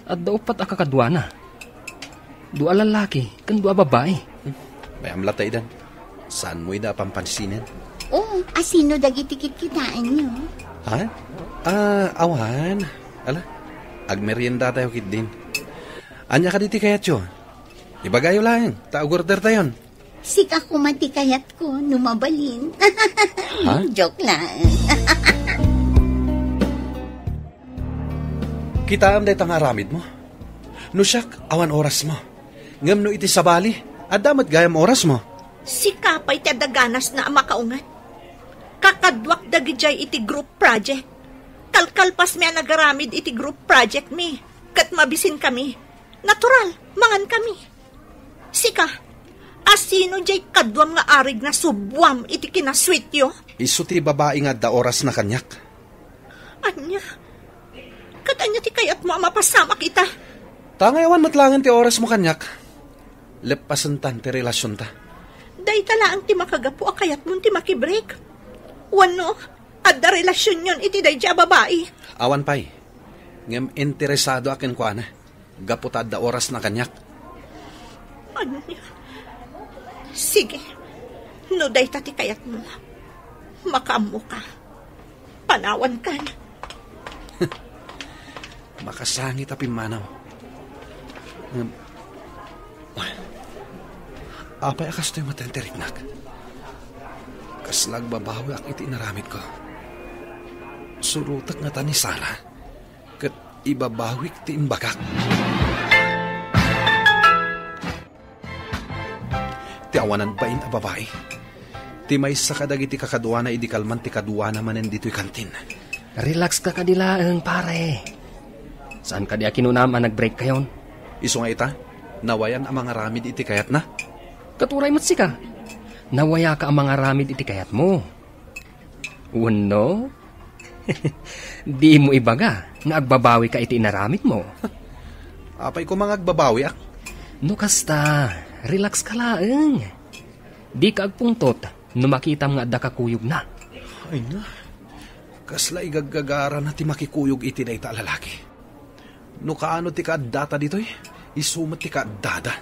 Adda uppat a kakaduana. Dua a lallaki ken dua a babbai. Mayam latta idan. Saanmo ida a pampansinen? Oh, a sino dagiti kitkitaenyo? Ha? Ah, awan. Ala, agmerienda tayo ketdin. Ania kadi ti kayatyo? Ibagayo laeng, ta agorder tayon. Sika koma ti kayatko, no mabalin. Ha? Joke lang. Kitaem dayta nga aramidmo. No siak, awan orasmo. Ngem no iti sabali, adda met gayam orasmo. Sika pay ti adda ganasna a makaunget. Kakaduak dagidiay iti group project. Kalkalpasmi a nagaramid iti group project mi, ket mabisinkami. Natural, mangankami. Sika, a sino diay kaduam nga arig nga subuam iti kinasuityo? Isu ti babai nga adda orasna kaniak. Ania? Ket ania ti kayatmo a mapasamak ita? Ta ngay awan met laengen ti orasmo kaniak, leppasentan ti relasionta. Dayta laeng ti makagapu a kayatmon ti makibreak. Wenno, adda relasionyon iti daydiay a babai. Awan pay. Ngem interesadoak kenkuana. Gapu ta adda orasna kaniak. Ania? Sige. No dayta ti kayatmo, makaammoka. Panawankan. Makasangit a pimmanaw. Ngem, apay a kastoy met ti riknak? Kasla agbabawiak iti inaramidko. Surotek ngata ni Sara. Ket ibabawik ti imbagak. Ti awanan bain a babai. Ti maysa kadagiti kakaduana idi kalman ti kaduana manen ditoy kantin. Relax ka kadi laeng, pare. Saan kadi a kinunam a nag-break kayon? Isu nga ita, Nawayan a mangaramid iti kayatna? Ket uray met sika, nawayaka a mangaramid iti kayatmo. Wenno? Dimo ibaga nga agbabawika iti inaramidmo. Apay koma nga agbabawiak? No kasta, relax ka laeng. Dika agpungtot no makitam nga adda kakuyogna. Ay na, kasla igaggagarana ti makikuyog iti dayta a lalaki. No kaano ti kaaddata ditoy, isu met ti kaaddada.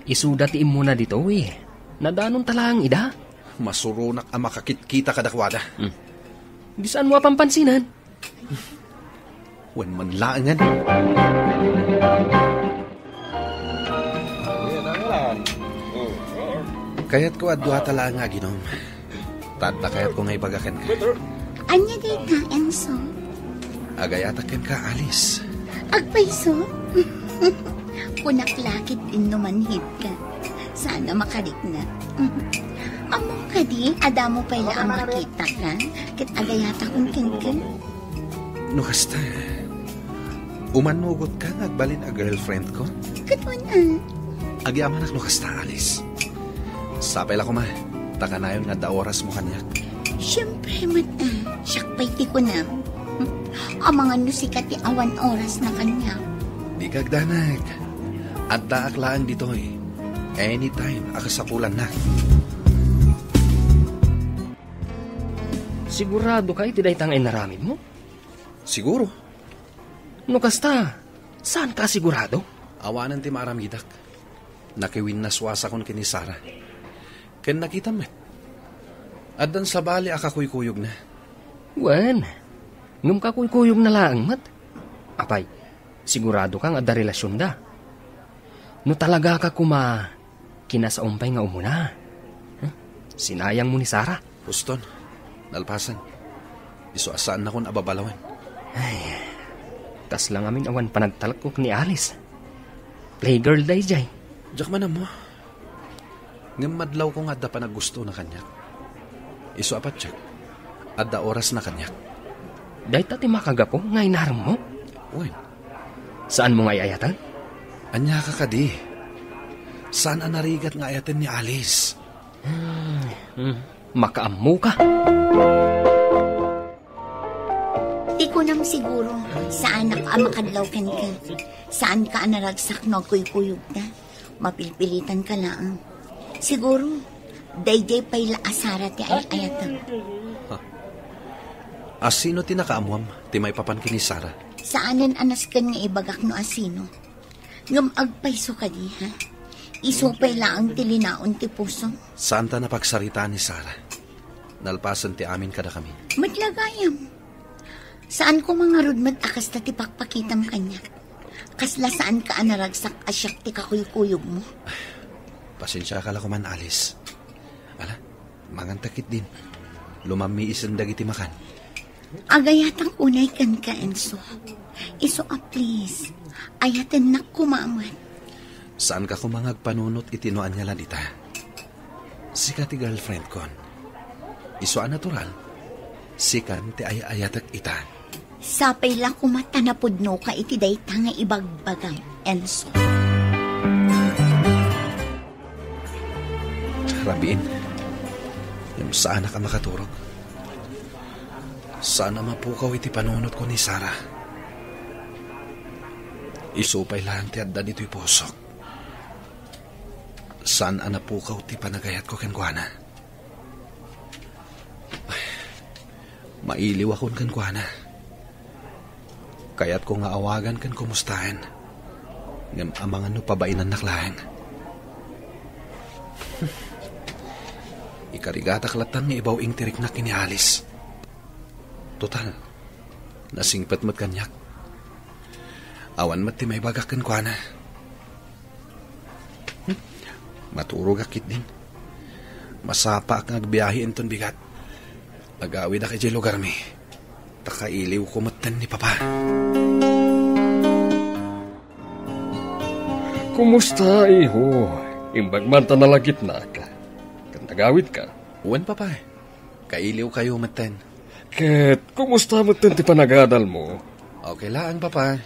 Isuda ti immuna ditoy. Nadanonta laeng ida. Masuronak a makakitkita kadakuada. Hmm. Di saanmo a pampansinan? Wen man laengen. Kayatko a duata laeng nga aginom. Ta adda kayatko nga ibaga kenka. Ania dayta, Enzo? Agayatak kenka, Alice. Agpayso? Kunak la ket inno manhid ka. Saan a makarikna. Ammom kadi, a damo pay la a makitaka, ket agayatakon kenka. No kasta, umannugotka nga agbalin a girlfriendko? Ket wen a. Agyamanak no kasta, Alice. Sapay la koma, ta kanayon nga adda orasmo kaniak. Siempre met a, siak pay ti kunam. Amangan no sika ti awan orasna kaniak. Dika agdanag. Addaak laeng ditoy. Anytime a kasapulanna. Siguradoka iti dayta nga inaramidmo? Siguro. No kasta, saanka a sigurado? Awanen ti maaramidak. Nakiwinnaswasakon ken ni Sara. Ken nakitam met. Addan sabali a kakuykuyogna. Wen, ngem kakuykuyogna laeng met. Apay, siguradoka nga adda relasionda? No talagaka koma, kinasaom pay nga umuna. Huh? Sinayangmo ni Sara. Huston, nalpasen. Isu a saannakon a babalawen. Ay, kasla ngamin awan panagtalekko ken ni Alice. Playgirl daydiay. Diak man ammo. Ngem madlawko nga adda panaggustona kaniak. Isu a patiek, adda orasna kaniak. Dayta ti makagapu nga inaremmo? Wen. Saanmo nga ay-ayaten? Aniaka kadi? Saan a narigat nga ayaten ni Alice? Hmm, hmm. Makaammoka. Ti kunam siguro, saanak a makadlaw kenka. Saanka a naragsak no agkuykuyogta. Mapilpilitanka laeng. Siguro, daydiay pay la a Sara ti ay-ayatek. Ha? Asino ti nakaammuam ti maipapan ken ni Sara? Saanen a nasken nga ibagak no asino. Ngem agpayso kadi, ha? Isu pay laeng ti linaon ti pusom. Saanta napagsaritaan ni Sara. Nalpasen ti amin kadakami. Met la gayam. Saan koma ngarud met a kasta ti pakpakitam kaniak. Kasla saanka a naragsak a siak ti kakuykuyogmo. Pasensiaka la koman, Alice. Ala, manganta ketdin. Lumammi isen dagiti makan. Agayatak unay kenka, Enzo. Isu a please. Ayatennak koma met. Saanka koma nga agpanunot iti no ania la dita. Sika ti girlfriendkon. Isu a natural, sikan ti ay-ayatek ita. Sapay la koma ta napudnoka iti dayta nga ibagbagam, Enzo. Rabiin, ngem saanak a makaturog. Saan a mapukaw iti panunotko ni Sara. Isu pay laeng ti adda ditoy pusok. Saan a napukaw ti panagayatko kenkuana. Ay, mailiwakon kenkuana. Kayatko nga awagan ken kumustaen. Ngem amangan no pabainannak laeng. Ikarigatak lattan nga ibaw-ing ti riknak ken ni Alice. Total, nasingpet met kaniak. Awan met ti maibagak kenkuana. Hmm? Maturogak ketdin. Masapaak nga agbiahe inton bigat. Agawidak idiay lugarmi. Ta kailiwko metten ni Papa. Kumusta, iho? Imbag man ta nalagipnak. Ket nagawidka? Wen, Papa. Kailiwkayo metten. Ket kumusta metten ti panagadalmo? Okay laeng, Papa.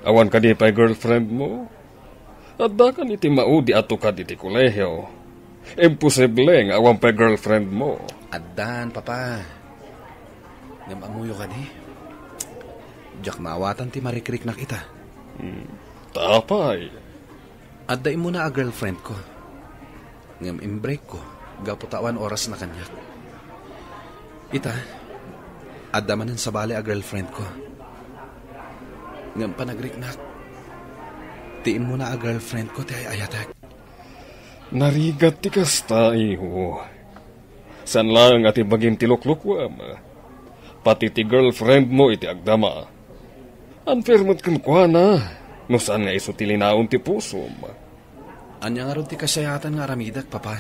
Awan kadi pay girlfriendmo? Addakan iti maudi a tukad iti kolehio. Imposible nga awan pay girlfriend mo. Addan, Papa. Ngem ammoyo kadi? Diak maawatan ti marikriknak ita. Hmm. Ta apay? Adda immuna a girlfriend ko. Ngem imbreak ko, gapu ta awan oras na kaniak. Ita, adda manen sabali a girlfriend ko. Ngem panagriknak, ti immuna a girlfriend ko ti ay-ayatek. Narigat ti kasta, iho. Saan laeng a ti bagim ti luklukuem. Pati ti girlfriend mo iti agdama. Unfair met kenkuana, no saan nga isu ti linaon ti pusom. Ania ngarud ti kasiayatan nga aramidek, Papa?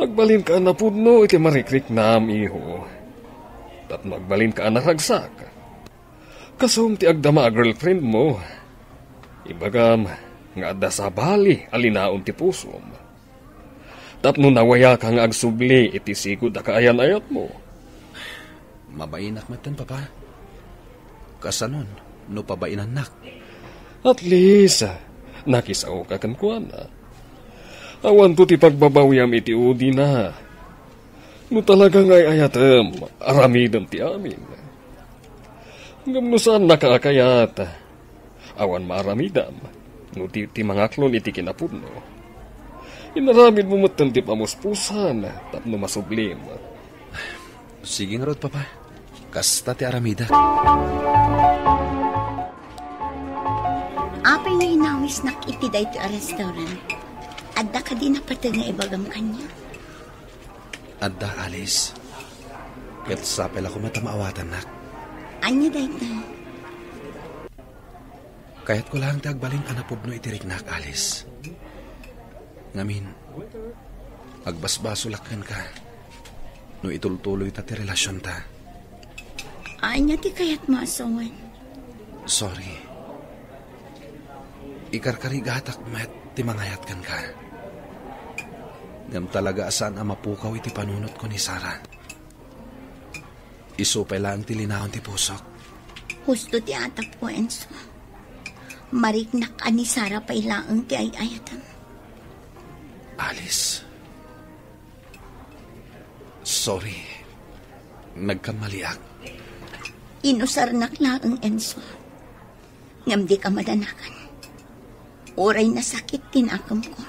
Agbalinka a napudno iti marikriknam, iho. Tapno agbalinka a naragsak. Kasum ti agdama a girlfriend mo. Ibagam nga adda sabali a linaon ti pusom. Tapno nawayaka nga agsubli iti sigud a kaayan-ayatmo. Mabainak metten, Papa. Kasanon, no pabainannak? At least, nakisaoka kenkuana. Awanto ti pagbabawiam iti udina. No talaga nga ay-ayatem, aramidem ti amin. Ngem no saannaka a kayat, awan maaramidam. No di ti mangaklon iti kinapudno, inaramidmo metten ti pamuspusan tapno masublim. Sige ngarud, Papa. Kasta ti aramidek. Apay nga inawisnak iti daytoy a restaurant? Adda kadi napateg nga ibagam kaniak? Adda, Alice. Ket sapay la koma ta maawatannak. Ania dayta? Kayatko laeng ti agbalin a napudno iti riknak, Alice. Ngamin, agbasbasolak kenka no itultuloyta ti relasionta. Ania ti kayatmo a sawen? Sorry. Ikarkarigatak met ti mangayat kenka. Ngem talaga a saan a mapukaw iti panunotko ni Sarah. Isu pay laeng ti linaon ti pusok. Husto ti atapko, Enzo. Mariknak a ni Sarah pay laeng ti ay-ayatem. Alice. Sorry. Nagkamaliak. Inusarnak laeng, Enzo. Ngem dika madanagan. Uray nasakit ti nakemko,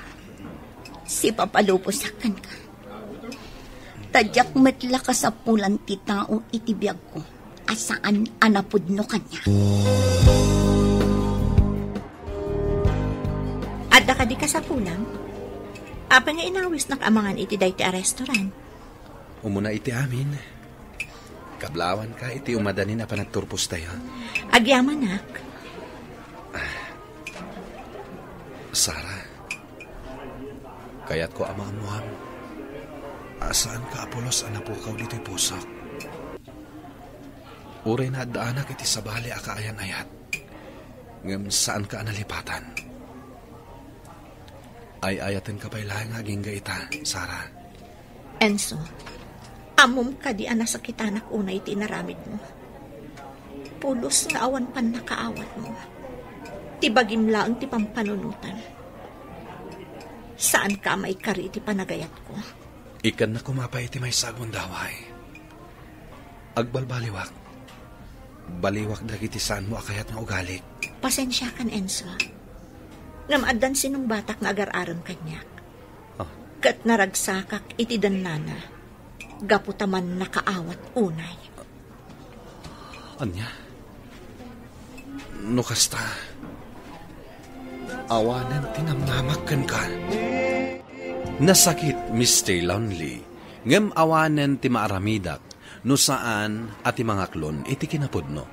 sipapalubosak kenka. Ta diak met la kasapulan ti tao iti biagko a saan a napudno kaniak. Adda kadi kasapulam? Apay nga inawisnak a mangan iti daytoy a restaurant? Umuna iti amin. Kablawanka iti umadanin a panagturpostayo. Agyamanak. Sarah, kayatko a maammuam a saanka a pulos a napukaw ditoy pusok. Uray naaddaanak iti sabali a kaayan-ayat, ngem saanka a nalipatan. Ay-ayatenka pay laeng nga agingga ita, Sarah. Enzo, ammom kadi a nasakitanak unay ti inaramidmo? Pulos nga awan pannakaawatmo. Ti bagim laeng ti pampanunotan. Saanka a maikari iti panagayatko. Ikkannak koma pay iti maysa a gundaway. Agbalbaliwak. Baliwak dagiti saanmo a kayat nga ugalik. Pasensiakan, Enzo. Ngem addan sinungbatak nga agar-arem kaniak. Ah. Ket naragsakak iti dennana gapu ta mannakaawat unay. Ania? No kasta, awanen ti namnamak kenka. Nasakit, Mister Lonely, ngem awanen ti maaramidak no saan a ti mangaklon iti kinapudno.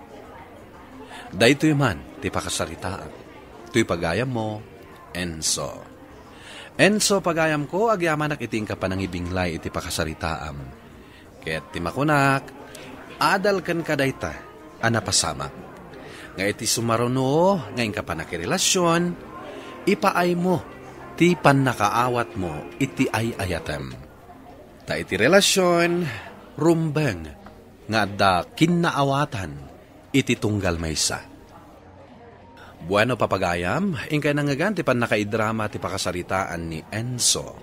Daytoy man ti pakasaritaam. Toy pagayammo, Enzo. Enzo, pagayamko, agyamanak iti inka panangibinglay iti pakasaritaam. Ket ti makunak, adal kenka dayta a napasamak. Nga iti sumaruno nga inka pannakirelasion, ipaaymo ti pannakaawatmo iti ay-ayatem. Ta iti relasion, rumbeng nga adda kinnaawatan iti tunggal maysa. Bueno, papagayam, inkay nangngegan ti pannakaidrama ti pakasaritaan ni Enzo.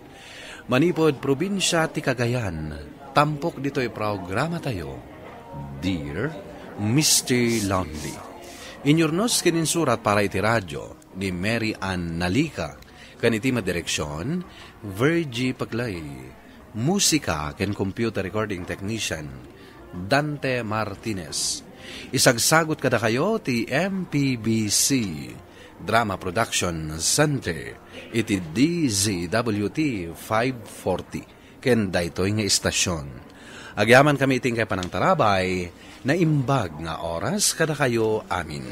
Manipud probinsia ti Cagayan, tampok ditoy programatayo, Dear Mister Lonely. Inyurnos ken insurat para iti radyo ni Mary Ann Nalica, ken iti madireksion, Virgie Paglay. Musika ken computer recording technician, Dante Martinez. Isagsagut kadakayo ti M P B C Drama Production Center iti D Z W T five forty ken daytoy nga istasion. Agyamankami iti inkay panangtarabay, naimbag nga oras kadakayo amin.